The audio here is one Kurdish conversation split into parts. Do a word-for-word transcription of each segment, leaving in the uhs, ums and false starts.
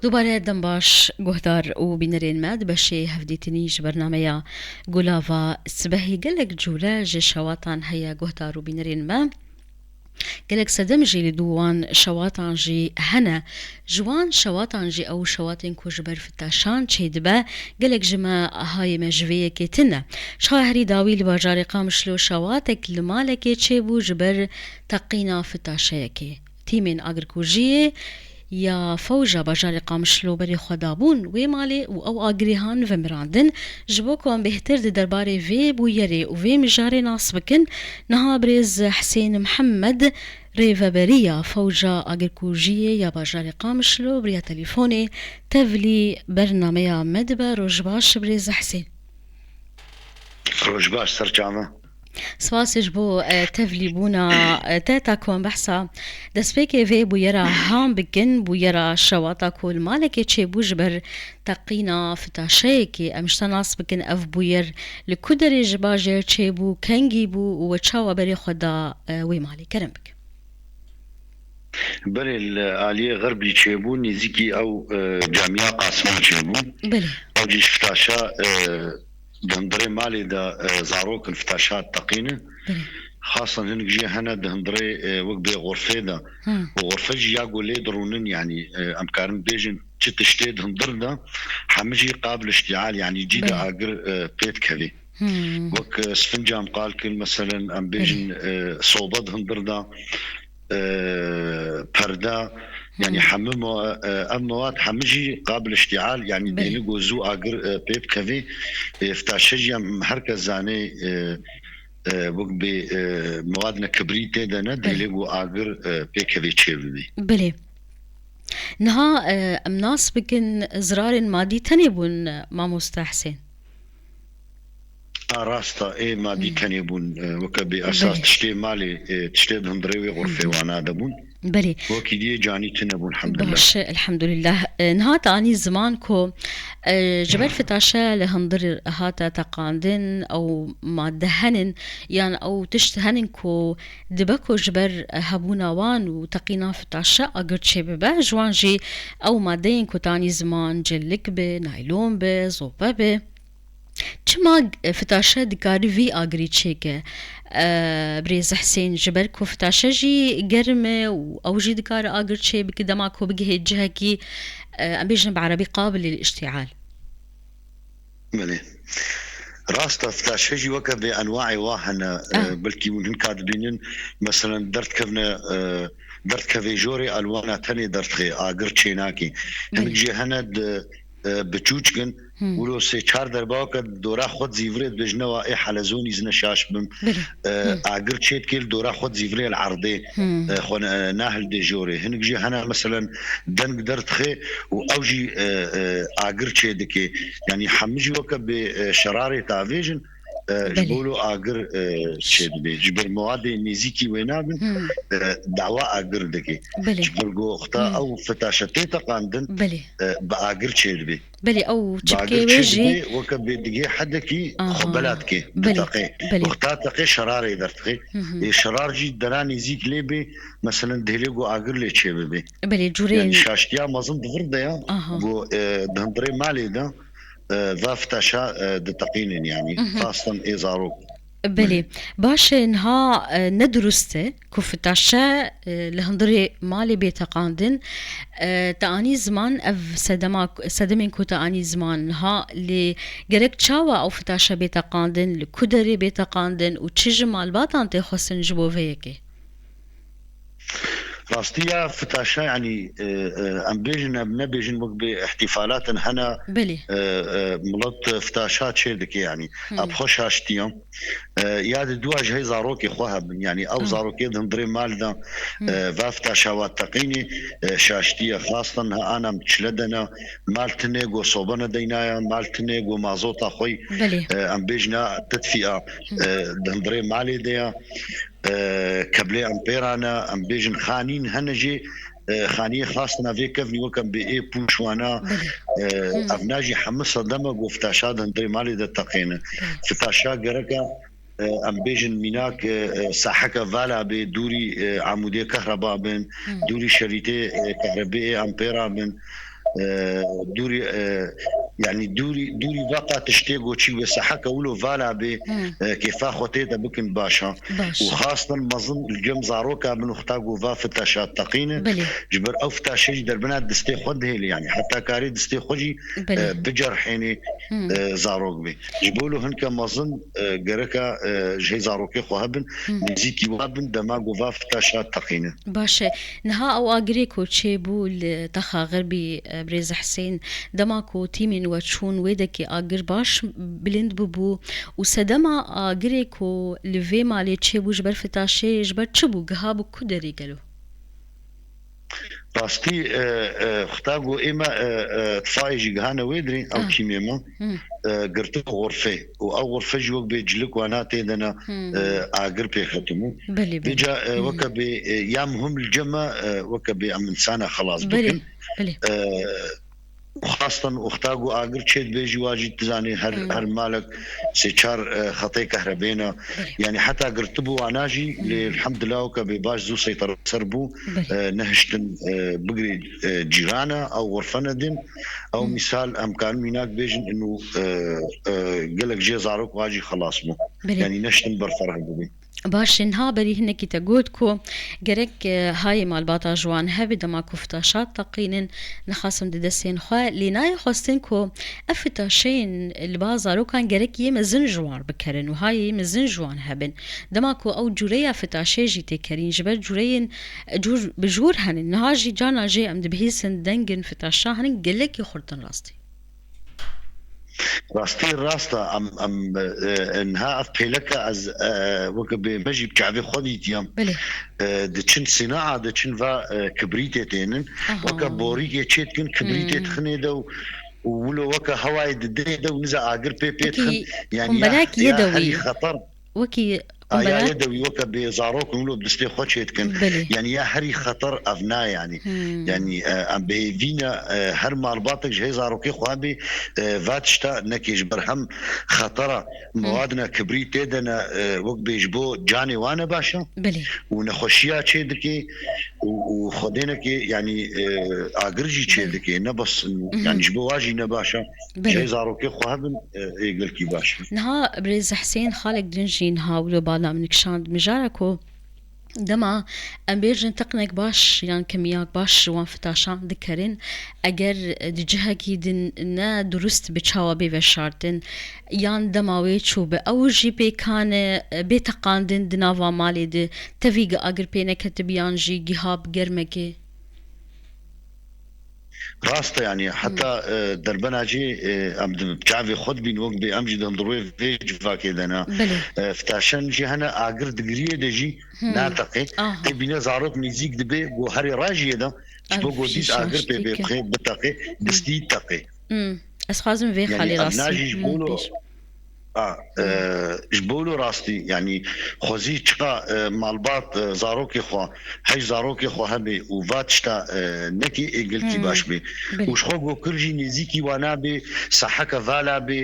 Dubare dem baş guhdar û bînerên me di beşê hevdîtinî ji bernameya Gulava Sibehê gelek cûre ji şewatan heye guhdar û bînerên me. Gelek sedem jî li dû wan şewatan jî hene. Ji wan şewatan jî ew şewatên ku ji ber fitaşan çêdibe, gelek ji me ahayê me ji vê yekê tune. Şaherî dawî li bajarê Qamişlo şewatek li malekê çêbû ji ber teqîna fitaşeyekê. Tîmên agirkujiyê ya fewja bajarê Qamişlo berê xwe dabûn wê malê û ew agirê han vemirandin. Ji bo ku em bêhtir di derbarê vê bûyerê û vê mijarê nas bikin, niha birêz Hesên Mihemed, rêveberiya fewja agirkujiyê ya bajarê Qamişlo bi riya telîfonê tevlî bernameya me dibe. Roj baş birêz Hesên. Roj baş, ser çava. Spasê ji bo, e, tevlîbûna, e, te. Ta ku em behsa destpêkê vê bûyera han bikin, bûyera şewata ku li malekê çêbû ji ber teqîna fitaşeyekê. Em ji te nas bikin, ev bûyer li ku derê ji bajêr çêbû, kengî bû û we çawa berê xwe da, e, wê malê? Kerem bike. Belê, li aliyê xerbî çêbû, nêzîkî ew, e, camiya Qasima çêbû. Belê. Ew jî ji fitaşa, e, di hundirê malê de, e, zarok in fitaşa teqînin. Belê. Xasan hinek jî hene di hundirê, e, wek bê xurfê de. Hı. Û xurfe jî ya ku lê dirûnin, yanî, e, em karin bêjin çi tiştê di hundir de, hemî jî qabil îştîal, yanî cî de Belê. agir, e, pê dikevê. Hmm. Wek, e, sfinca em qal kir, meselen, em bêjin, Belê. e, sobe di hundir de, e, perde, yanî Hmm. hemî mo-, e, ev mewad hemî jî qabil îştîal, yanî Belê. dêne ku zû agir, e, pê bikevê. E, fitaşe jî em her kes zanê, e, e, wek bê, e, mewad ne kibrî tê de ne, Belê. dêne ku agir, e, pê kevê çê bibê. Belê. Niha, e, em nas bikin zirarên madî tenê bûn, mamoste Hesên? A, rast e, ê madî Hmm. tenê bûn, e, weke bê esas Belê. tiştê malê, e, tiştê di hundirê wê xurfê Hmm. wana de bûn. Belê. Wekî diyê canî tune bûn, elhamdulillah. Baş, elhamdulillah. E, niha te anî ziman ku, e, ji ber fitaşe li hundir hate teqandin, ew madde henin, yan ew tişt henin ku dibe ku ji ber hebûna wan û teqîna fitaşe agir çêbibe, ji wan jî ew maddeyên ku te anî ziman, cilik be, naylon be, zope be. Çima, e, fitaşe dikare vî agirî çêke? E, birêz Hesên, ji ber ku fitaşe jî germ e û ew jî dikare agir çêbike, dema ku bigihê cihekî, e, em bêjin bi erebî qabilî lîştîal. Belê. Rast e, fitaşe jî weke bê enwaê wa hene, e, Ah. belkî hûn hinka dibînin, meselen, derdikevne, e, derdikevê jorê elwana tenê derdixê, agir çênakê. Hinek Belê. jê hene di, e, biçûçk in, Hmm. wilo sê çar derba weke dora xwe zîvirê dibêjine wa ê helezonî zine şaş bim. Belê. E, Hmm. agir çêdikê li dora xwe zîvirê li erdê, Hmm. e, xwe ne-, nahildê jorê. Hinek jî hene, meselen, deng derdixê û ew jî, e, e, agir çêdike. Yanî hemû jî weke bê, e, şerarê tavêjin, e, ji Belê. bo lo agir, e, çêdibe. Ji ber mewadê nêzîkî wê nabin, Hmm. e, dawa agir dike. Belê. Ji ber ku xta Hmm. ew fitaşe tê teqandin, Belê. e, bi agir çêdibe. Belê, ew Bi çipkê agir wê jî çêdibe, weke bê digê hedekî Aha. xwe bela dike, Belê, diteqe. belê. Wexta teqe şerarê derdixê. Hı hı. Ê şerar jî dera nêzîk lê bê, meselen, dihêlê ku agir lê çêbibe. Belê, cûreyên Yanî şaştiya mezin di vir de ya, Aha. ku, e, di hundirê malê de, e, va fitaşa, e, diteqînin yanî. Mhm. Xastan ê zarok. Belê. Belê. Baş e, niha, e, ne dirust e ku fitaşe, e, li hundirê malê bê teqandin. E, te anî ziman ev sedema, sedemên ku te anî ziman niha lê gerek çawa ew fitaşe bê teqandin, li ku derê bê teqandin û çi ji malbatan tê xwestin ji bo vê yekê? Rastiya fitaşa, yanî, e, e, em bêjin, em nebêjin, wek bê îhtîfalatin hene, Belê. e, e, milet fitaşa çê dike, yanî, Hmm. ev xwe şaştiye. E, ya di dua ji hey zarokê xwe hebin, yanî, ew Ah. zarokê di hundirê mal de, Hmm. e, va fitaşa wa teqînî, e, şaştiye. Xastan ha anam çile dene, mal tine go sobe nedeynaya, mal tine go mazota xwe, Belê. e, em bêjin ha tetfîa, Hmm. e, di hundirê malê de ya. e, keblê empêra ne, em bêjin xanîn hene jî, e, xaniyê xastina vê kevnî wek em bê ê pûş wana, Belê. e, Hmm. evna jî hemû sedeme ku fitaşa di hundirê malê de teqêne. Belê. Fitaşa gereke, e, em bêjin mînak, e, e, saheke vala bê, dûrî, e, amûdê kehreba bin, Hmm. dûrî şerîtê, e, kehrebê ê empêra bin. e, dûrî, e, yanî dûrî, dûrî veqa tiştê goçî wê seheke wilo vala bê, Hmm. e, kêfa xwe tê de bikin baş ha. Baş. Û xastan mezin li cem zaroka bin û xta go va fitaşa teqîne. Belê. Ji ber ew fitaşe jî derbina distê xwe dihêlê, yanî heta karê distê xwe jî, Belê. e, bicerhênê, Hmm. e, zarok bê. Ji bo lo hinke mezin, e, gereka, e, ji hê zarokê xwe hebin, Hmm. nêzîkî wa bin, dema go va fitaşa teqîne. Baş e. Niha ew agirê ku çêbû li Texa Xerbî, e, Birêz Husên, dema ku tîmên we çûn wê dekê agir baş bilind bûbû û sedema agirê ku li vê malê çêbû ji ber fitaşê, ji ber çi bû, giha bû ku derê gelo? Rastî, e, e, xta ku ême, e, e, tifayê jî gihane wê dirê, ew Ah. tîmê me, Hmm. e, girtin xurfê û ew xurfe jî wek bê cilik wana tê de ne, Hmm. e, agir pê xetim û Belê, belê. Vêca, e, Hmm. weke bê, e, ya muhim li cem me, e, weke bê em insana xelas Belê, bikin. belê. E, û xastan wexta ku agir çê dibe jî wa jî dizanî her, Hmm. her malek sê çar, e, xetê kehrebê ne. Belê. Yanî heta girtibû wana jî, Hmm. lê elhamdulillah weke bê baş zû seytera ser bû. Belê. E, nehiştin, e, bigirê, e, cîrana, ew xurfe nedin. Ew Hmm. mîsal em karin mînak bêjin inu, e, e, gelek jê zarok wa jî xelas bû. Belê. Yanî neştin berferh bibî. Baş e, niha berî hinekî te got ku gerek, e, hayê malbata ji wan hebe dema ku fitaşa teqînin, nixwasim di destên xwe, lê nayê xwestin ku ev fitaşeyên li ba zarokan gerek yê mezin ji wan bikerin û hayê mezin ji wan hebin. Dema ku ew cûreya fitaşê jî tê kerîn, ji ber cûreyên, e, cûr bi cûr henin. Niha jî carna jê em dibihîsin dengên fitaşa henin gelekî xurt in rastî. Rastî rast e, em, em, e, e, niha ev pêleke ez, e, weke bê me jî bi çavê xwe dîtiyam. Belê. E, diçin sînaa, diçin va, e, kibrîtê tênin. Aha. Weke borîkê çê dikin, kibrîtê Hmm. dixinê de û, û wilo weke hewayê didê de û niza agir pê pê Wekî dixin. Yanî ya, kumbelek ya yedewî. herî xeter. Wekî A, ya kumbelek. yedewî weke bê zarok in wilo bi distê xwe çê dikin. Belê. Yanî ya herî xeter ev na yanî. Hmm. Yanî, e, em bi hêvî ne, e, her malbatek ji hê zarokê xwe bê, e, va tişta nekê ji ber hem xetera Hmm. mewadina kibrî tê de ne, e, wek bê ji bo canê wan ne baş e. Belê. Û nexweşiya çê dike û, û xwedênekê yanî, e, agir jî çê Belê. dike. Ne bes, Mhm. yanî ji bo wa jî ne baş e. Belê. Ji hê zarokê xwe hebin, e, ê gelkî baş e. Niha Birêz Husên xalek din jî niha wilo bala min kişand mijara ku dema em bêjin teqnek baş yan kemiyak baş ji wan fitaşan dikerin, eger di cihekî din ne durust bi çawa bê veşartin, yan dema wê çû bi ew jî pêkan e, bê teqandin di nava malê de, tevî gi agir pê neketibiyan jî giha bi germekê. Rast e, yanî heta, Hmm. e, derbena jî, e, em di çavê xwe dibîn wek bê em jî di hundirwê vê civakê de ne. Belê. E, fitaşen jî hene agir di giriyê de jî Hmm. nateqê. Aha. Tê bîne zarok nêzîk dibe ku herê rajiyê de ji Ev bo ku dîs jî agir pê şaştî bê ke. bixê biteqê, Hmm. distî teqê. Hmm. Ez xwazim vê Yanî xalê ev rastî. najî ji Hmm, bo lo pêş. A, e, Hmm. ji bo lo rastî, yanî xwezî çiqa, e, malbat, e, zarokê xwe, hej zarokê xwe hebe û va tişta, e, nekê ê gelkî Hmm. baş bê. Belê. Û ji xwe gokir jî nêzîkî wana bê, saheke vala bê,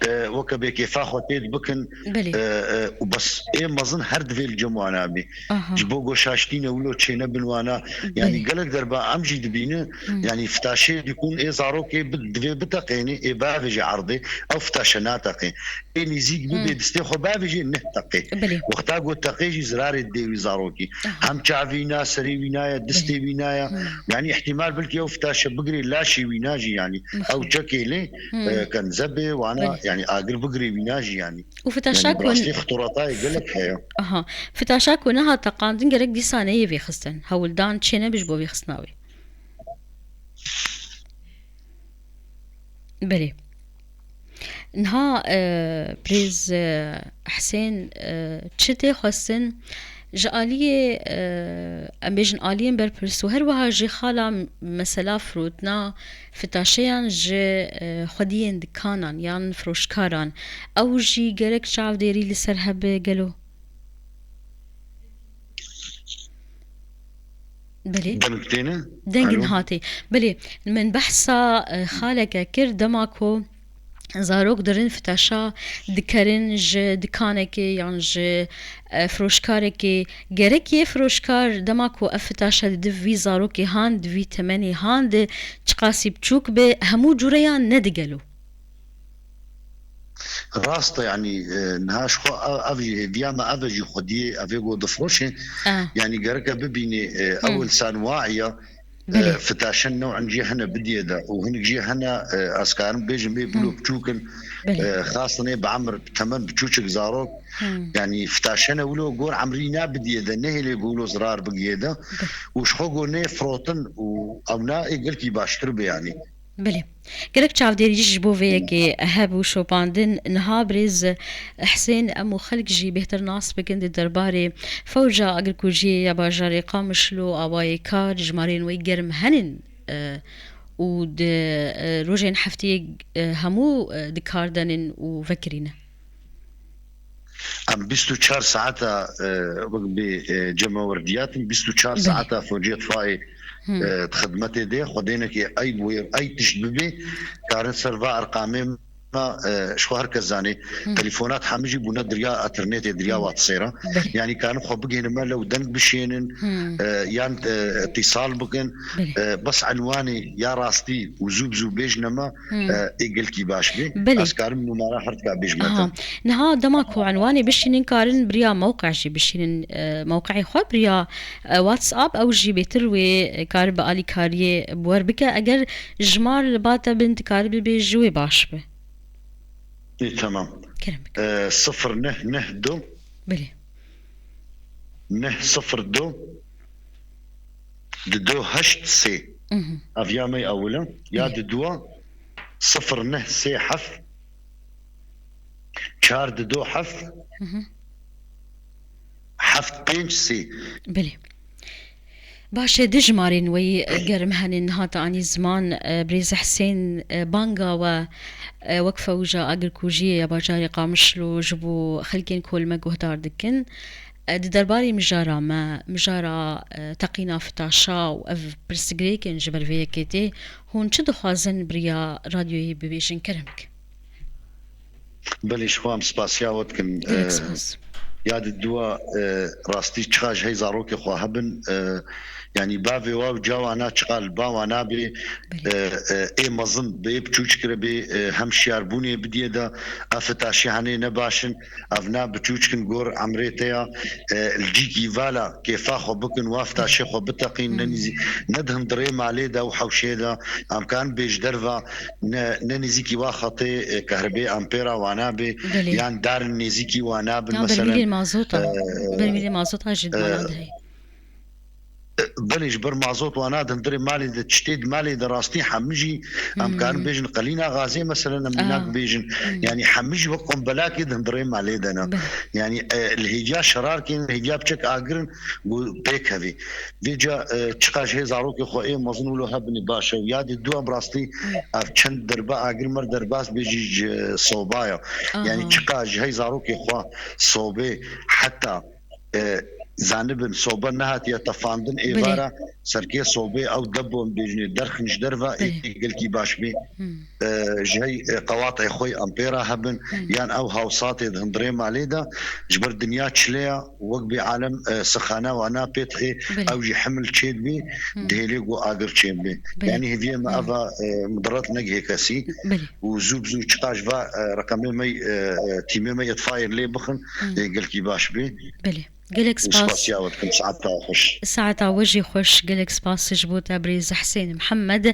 e, weke bê kêfa xwe tê dibikin, Belê. e, e, û bes ê mezin her divê li cem wana bê. Aha. Ji bo goşaştîne wilo çênebin wana, yanî Belê. gelek derba em jî dibînin, Hmm. yanî fitaşê dikun ê zarokê bi-, divê biteqênê, ê bavêje erdê, ew fitaşe nateqê. Ê nêzîk bibê Hmm. distê xwe bavêje neh teqê. Belê. Wexta got teqê jî zirarê didê wî zarokî. Aha. Hem çavî na, serê wî naya, distê Belê. wî naya. Hmm. Yanî îhtîmal bilkî ew fitaşe bigirê laşê wî na jî yanî. Mixabin. Ew çekê lê, Hmm. e, kenze bê, wana Belê. yanî agir bigirê wî na jî yanî. Û fitaşa Yanî bi ku rastî xituratayê gelek heye. Aha. Fitaşa ku nehat teqandin gerek dîsa neyê vêxistin. Hewldan çênebe ji bo vêxistina wê. Belê. Niha, e, Birêz, e, Husên, e, çi tê xwestin? Ji aliyê, e, em bêjin aliyên berpirs û her wiha jî xala mesela firotina fitaşeyan ji, e, xwediyên dikanan yan firoşkaran, ew jî gerek çavdêrî li ser hebe gelo? Belê. Deng têne? Dengin Alo? hatê. Belê, min behsa, e, xaleke kir dema ku Zarok dirin fitaşa dikerin ji dikanekê yan ji, e, firoşkarekê. Gerek yê firoşkar dema ku ev fitaşa didî vî zarokê han di vî temenê han de çiqasî biçûk be, hemû cûreyan nedigelo. Rast e, yanî, e, niha ji xwe ev, ev jî hêviya me ev e jî xwediyê ev ê ku difroşê. Ah. Yanî gereke bibînê, e, Hmm. ew insan wa ya, Belê. E, fitaşen new'in jî hene bidiyê de û hinek jî hene, e, ez karim bêjim ê bûlo Hmm. biçûk in, Belê. e, xastin ê bi emir, bi temen biçûçik zarok. Hmm. Yanî fitaşene wilo gor emrî ne bidiyê de, nehêlê ku wilo zirar bigiyê de. Belê. Û ji xwe ku nê firotin û ew na ê gelkî baştir be yanî. Belê. Gerek çavdêrî ji bo vê yekê hebe û şopandin. Niha birêz Husên, em û xelk jî bêhtir nas bikin di derbarê fewca agirkujiyê ya bajarê Qamişlo, awayê kar, jimarên wê germ henin, e, û di, e, rojên hefteyê, e, hemû, e, di kar de nin û vekirî ne. Em bîst û çar saeta, e, wek bê, e, cemewerdiyat in, bîst û çar Belê. saeta focê xwayê, Hmm. e, di xidmetê de, xwedênekê ey bûye, ey tişt bibê, karin ser va erqamê me, e, ji xwe her kes zanê. Hmm. Telefona hemî jî bûne derya internetê, derya Hmm. WhatsApp-ê re. Belê. Yanî karin xwe bigihînin me lew deng bişênin, Hmm. e, yan, e, îtîsal bikin. Belê. E, bes enwanê ya rastî û zû bi zû bêjine me, Hmm. e, ê gelkî baş bê. Belê. Ez karim numara her tika bêjime Aha. te. Niha dema ku enwanê bişînin, karin biriya mewqe jî bişînin, e, mewqeyê xwe biriya, e, WhatsApp, ew jî bêtir wê, e, kar bi alîkariyê bi wer bike. Eger jimar li ba te bin, dikare bibe ji wê baş be. Ê, tamam. Kerem bike. E, sifir neh neh du. Belê. Neh sifir du. Didu heşt sê. Mhm. Ev ya me ewil e. Ya Belê. diduwa sifir neh sê heft, çar didu heft, Mhm. heft pênc sê. Belê. Baş e, di jimarên weyî germ henin hate anî ziman, e, birêz Husên, e, banga we, e, wek fewja agirkujiyê ya bajarê Qamişlo ji bo xelkên ku li me guhdar dikin. E, di derbarê mijara me, mijara, e, teqîna fitaşa û ev pirsgirêkên ji ber vê yekê tê, hûn çi dixwazin bi riya radyoyê bibêjin, kerem bikin? Belê, ji xwe em spasiya we dikin. Gelek E, spas. Ya di dua, e, rastî çiqa ji hey zarokê xwe hebin, e, yanî bavê wa û cawa na çiqa li ba wa nabê, Belê. e, e, ê mezin bê biçûçikire bê, e, hem şiyarbûnê bidiyê de, ev fitaşî henê ne baş in, ev na biçûçik in gor emrê te ya, e, li cîkî vala kêfa xwe bikin, wa fitaşê xwe biteqîn, ne Hmm. nîzî-, ne di hundirê malê de û hewşê de, em karin bê ji derva, ne, ne nêzîkî wa xetê, e, kehribê, ampêra wa nabê, Belê. yan darin nêzîkî wa nabin, Ya, mesela, bermîlên mazota. e, Bermîlên mazota jî e, mana de heye. Belê, ji ber mazot wana di hundirê malê de, tiştê di malê de rastî hemî jî, em Hmm. karin bêjin qelîna gazê, mesela, em Aa. mînak bêjin. Hmm. Yanî hemî jî wek qombelakê di hundirê malê de ne. Belê. Yanî, e, li hêviya şerarkên, li hêviya biçek agirin, ku pêk hevî. Vêca, e, çiqa ji hê zarokê xwe ê mezin wilo hebinê baş e. Ya di dua bi rastî Hmm. ev çend derba agir mer derbas bê jî ji sobaya. Yanî Aha. çiqa ji hey zarokê xwe sobê heta e, zanibin, sobe nehatiye tefandin, Belê. êvara serkê sobê ew debo em bêjinê derxin ji derve, Belê. ê gelkî baş bê. Hmm. E, ji hey, e, qewatê xwe em pê re hebin, Hmm. yan ew hawsatê di hundirê malê de, ji ber dinya çile ya, wek bê alem, e, sixana wana pê dixê, Belê. ew jî himil çê dibê, Hmm. dihêlê ku agir çê bê. Belê. Yanî heviyê me Hmm. eva, e, midiret negihê kesî. Belê. Û zû bi zû çiqa ji va, e, reqemê me, e, e, tîmê me yê fayir lê bixin, Hmm. e, gelkî baş bê. Belê. Gelek Û spas. spasiya we dikim, saeta xweş. Saeta we jî xweş. Gelek spas ji bo te birêz Husên Mihemed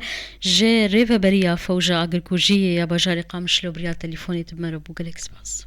ji rêveberiya Fewja Agirkujiyê ya bajarê Qamişlo bi riya telefonê tu bi me re bû. Gelek spas.